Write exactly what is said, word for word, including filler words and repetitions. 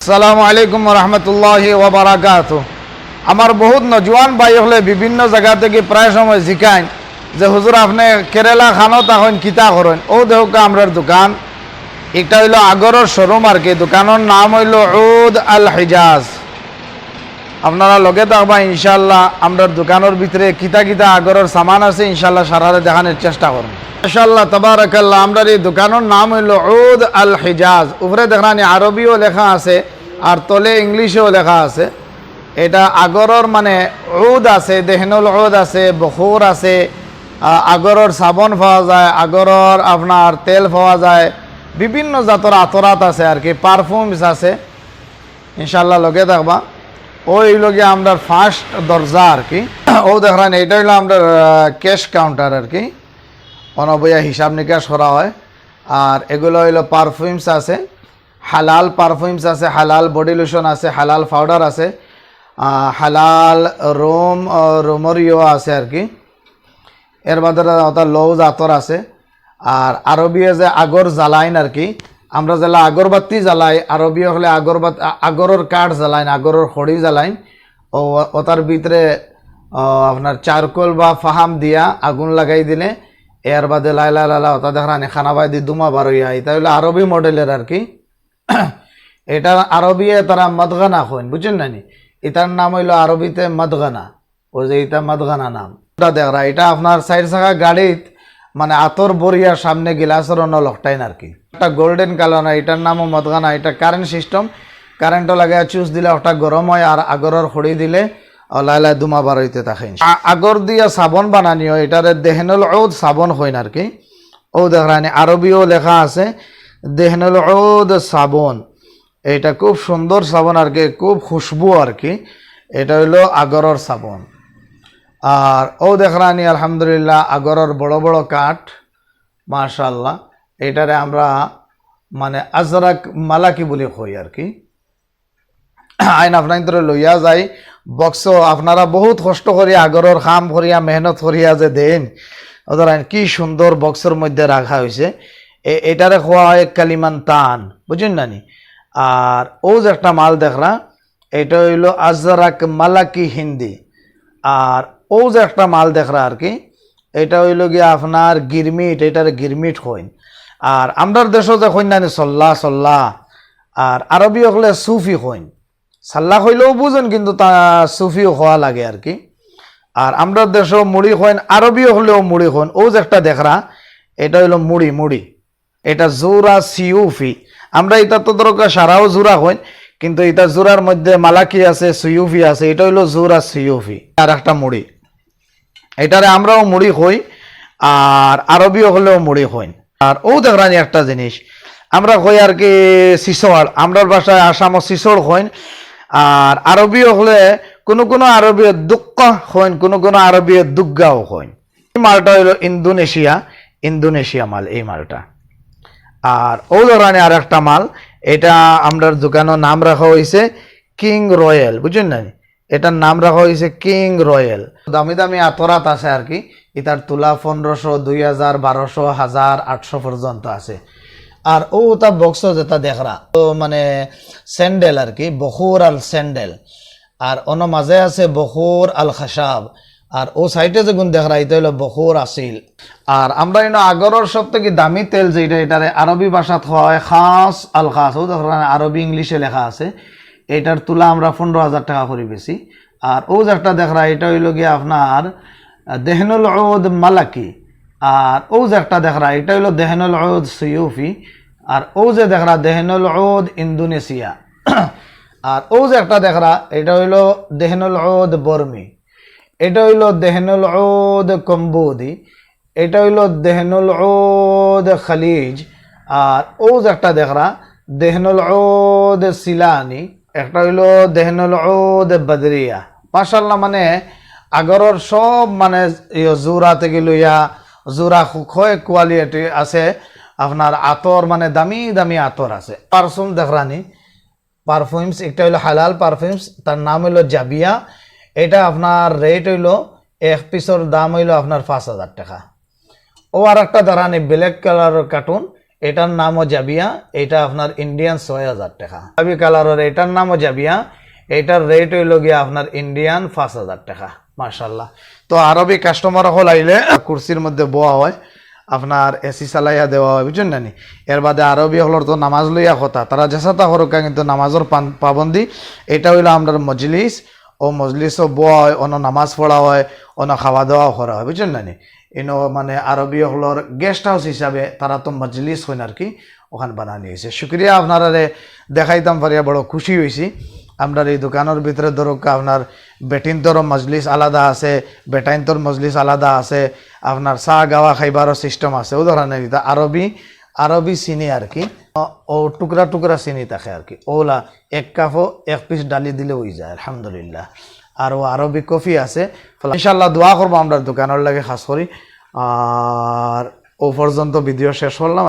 আসসালামু আলাইকুম ওয়া রাহমাতুল্লাহি ওয়া বারাকাতুহু। আমার বহুত নজওয়ান ভাই অকলে বিভিন্ন জাগা থাকি প্রায় সময় জিকাইন যে, "হুজুর, আপনে কেরালা খানো থাকইন, কিতা করইন?" অউ দেখউক্কা আমরার দোকান, ইটা অইলো আগরর শোরুম আর কি। দোকানর নাম অইলো উদ আল হিজাজ। আপনারা লগে থাকবা ইনশাআল্লাহ। আমরার দোকানর ভিতরে কিতা কিতা আগরর সামান আছে ইনশাআল্লাহ সারারে দেখানির চেষ্টা করমু। মাশাআল্লাহ, তাবারাকাল্লাহ। আমরার ই দোকানর নাম অইলো উদ আল হিজাজ। উপরে দেখরানি আরবিও লেখা আছে, আর তলে ইংলিশেও লেখা আছে। ইটা আগরর মানে উদ আছে, দেহনুল উদ আছে, বখুর আছে, আ, আগরর সাবন পাওয়া যায়, আগরর আপনার তেল পাওয়া যায়, বিভিন্ন জাতর আতরাত আছে আর কি, পারফিউমস আছে। ইনশাআল্লাহ লগে থাকবা। অউ অইলো গিয়া আমরার ফার্স্ট দরজা আর কি। অউ দেখরানি, ইটা অইলো আমরার, আ, ক্যাশ কাউন্টার আর কি, অনো বইয়া হিসাব নিকাশ করা হয়। আর এগুলা অইলো পারফিউমস আছে, হালাল পারফিউমস আছে, হালাল বডি লোশন আছে, হালাল পাউডার আছে, আহ, হালাল রুম, আহ, রুমর ইয়ো আছে আর কি। এর বাদে অতা লউজ আতর আছে। আর আরবিয়ে যে আগর জ্বালাইন আর কি, আমরা যেলা আগরবাতি জ্বালাই, আরবি অকলে আগরবাত-, আ-, আগরর কাঠ জ্বালাইন, আগরর খড়ি জ্বালাইন। অউ, অতার ভিতরে, আহ, আপনার চারকোল বা ফাহাম দিয়া আগুন লাগাই দিলে, এর বাদে লাইলা লাইলা অতা দেখরানি খানা বায়দি ধুমা বার অইয়া, ইটা অইলো আরবি মডেলর আর কি। ইটা আরবিয়ে তারা মদগানা কইন, বুঝছইন না নি? ইটার নাম অইলো আরবিতে মদগানা। অউ যে ইটা মদগানা নাম। ইটা দেখরা, ইটা আপনার চাইর চাকা গাড়িত মানে আতর ভরিয়া সামনে গিলাসর অনো লকটাইন আর কি। ইটা গোল্ডেন কালার না, ইটার নামও মদগানা, ইটা কারেন্ট সিস্টেম। কারেন্টও লাগাইয়া চুইচ দিলে অটা গরম হয়, আর আগরর খড়ি দিলে, আহ, লায় লায় ধুমা বার অইতে থাকে। আ-, আগর দিয়া সাবন বানানি হয়, ইটারে দেহনুল উদ সাবন কইন আর কি। অউ দেখরানি আরবিও লেখা আছে দেহনুল উদ সাবন। ইটা খুব সুন্দর সাবন আর কি, খুব খুশবু আর কি। ইটা অইলো আগরর সাবন। আর অউ দেখরানি আলহামদুলিল্লাহ আগরর বড় বড় কাঠ, মাশাআল্লাহ। ইটারে আমরা মানে আজরাক মালাকি বুলি কই আর কি। আইন আপনাইন্তরে লইয়া যাই, বক্স আপনারা বহুত কষ্ট করিয়া, আগরর কাম করিয়া, মেহনত করিয়া যে দেইন, অউ দেখরানি কি সুন্দর বক্সর মধ্যে রাখা অইছে। এ-, ইটারে কওয়া হয় কালিমান্তান, বুঝছইন না নি? আর অউ যে একটা মাল দেখরা, ইটা অইলো আজরাক মালাকি হিন্দি। আর অউ যে একটা মাল দেখরা আর কি, ইটা অইলো গিয়া আপনার গিরমিট, ইটারে গিরমিট কইন। আর আমরার দেশো যে কইন না নি সল্লা, সল্লা, আর আরবি অকলে সুফি কইন। সাল্লা কইলেও বুঝইন, কিন্তু তা সুফিও কওয়া লাগে আর কি। আর আমরার দেশো মুড়ি কইন, আরবি অকলেও মুড়ি কইন। অউ যে একটা দেখরা, ইটা অইলো মুড়ি, মুড়ি। ইটা জুরা সিউফি। আমরা ইটা তো ধরো সারাও জুরা কইন, কিন্তু ইটা জুরার মধ্যে মালাকি আছে, সিউফি আছে, ইটা অইলো জুরা সিউফি। আর একটা মুড়ি, ইটারে আমরাও মুড়ি কই, আর আরবি অকলেও মুড়ি কইন। আর অউ দেখরানি একটা জিনিস, আমরা কই আর কি সিসড়, আমরার ভাষায় আসামো সিসড় কইন, আর আরবি অকলে কুনু কুনু আরবি দুক্কা কইন, কুনু কুনু আরবি দুগ্গাও কইন। এই মালটা অইলো ইন্দোনেশিয়া, ইন্দোনেশিয়া মাল এই মালটা। আর অউ দেখরানি আর একটা মাল, ইটা আমরার দোকানর নাম রাখা অইছে কিং রয়্যাল, বুঝছইন না নি? ইটার নাম রাখা অইছে কিং রয়্যাল। দামি দামি আতরাত আছে আর কি, ইটার তুলা পনেরোশো, দুই হাজার, বারোশো, হাজার, আটশো পর্যন্ত আছে। আর অউ অটা বক্স যেটা দেখরা, তো মানে স্যান্ডেল আর কি, বখুর আল স্যান্ডেল। আর অনো মাঝে আছে বখুর আল খাসাব। আর অউ সাইডে যেগুন দেখরা, ইটা অইলো বখুর আসিল। আর আমরা ইনো আগরর সব থাকি দামি তেল যেটা, ইটারে আরবি ভাষাত কওয়া হয় খাস আল খাস। অউ দেখরা আরবি ইংলিশে লেখা আছে। ইটার তুলা আমরা পনেরো হাজার টেকা করি বেচি। আর অউ যে একটা দেখরা, ইটা অইলো গিয়া আপনার, আহ, দেহনুল উদ মালাকি। আর অউ যে একটা দেখরা, ইটা অইলো দেহনুল উদ সিউফি। আর অউ যে দেখরা, দেহনুল উদ ইন্দোনেশিয়া। আর অউ যে একটা দেখরা, ইটা অইলো দেহনুল উদ বর্মি। ইটা অইলো দেহনুল উদ কম্বোদি। ইটা অইলো দেহনুল উদ খালিজ। আর অউ যে একটা দেখরা, দেহনুল উদ সিলানি। একটা অইলো দেহনুল উদ বদরিয়া। মাশাআল্লাহ, মানে আগরর সব মানে ইয়ো জুরা থাকি লইয়া, জুরা কয় কোয়ালিটি আছে, আপনার আতর মানে দামি দামি আতর আছে। পারফিউম দেখরানি, পারফিউমস, একটা অইলো হালাল পারফিউমস, তার নাম অইলো জাবিয়া। ইটা আপনার রেট অইলো, এক পিসর দাম অইলো আপনার পাঁচ হাজার টেকা। অউ আর একটা দেখরানি ব্ল্যাক কালারর কার্টুন, এটার নামও জাবিয়া, এটা আপনার ইন্ডিয়ান ছয় হাজার টাকা। আরবি কালারর এটার নামও জাবিয়া, এটার রেট অইলো গিয়া আপনার ইন্ডিয়ান পাঁচ হাজার টাকা। মাশাআল্লাহ। তো আরবি কাস্টমার অকল আইলে কুরসির মধ্যে বওয়া হয়, আপনার এসি চালাইয়া দেওয়া হয়, বুঝছইন না নি? এর বাদে আরবি অকলর তো নামাজ লইয়া কথা, তারা যেছাতা করউক্কা, কিন্তু নামাজর পান-, পাবন্দি। এটা অইলো আমরার মজলিস, অউ মজলিসও বওয়া হয়, অনো নামাজ পড়া হয়, অনো খাওয়া দাওয়াও করা হয়, বুঝছইন না নি? ইনো মানে আরবি অকলর গেস্ট হাউস হিসাবে তারা তো মজলিস কইন আর কি, অখান বানানি অইছে। শুক্রিয়া, আপনারারে দেখাইতাম পারিয়া বড় খুশি অইছি। আমরার ই দোকানর ভিতরে ধরউক্কা আপনার বেটিন্তর মজলিস আলাদা আছে, বেটাইন্তর মজলিস আলাদা আছে, আপনার চা গাওয়া খাইবারও সিস্টেম আছে। অউ ধরনের ইতা আরবি, আরবি চিনি আর কি, অউ টুকরা টুকরা চিনি থাকে আর কি। অউলা এক কাপও এক পিস ডালি দিলে অই যায়, আলহামদুলিল্লাহ। আর অউ আরবি কফি আছে। ইনশাআল্লাহ দোয়া করবো আমরার দোকানর লাগি খাস করি। আর অউ পর্যন্ত ভিডিও শেষ করলাম।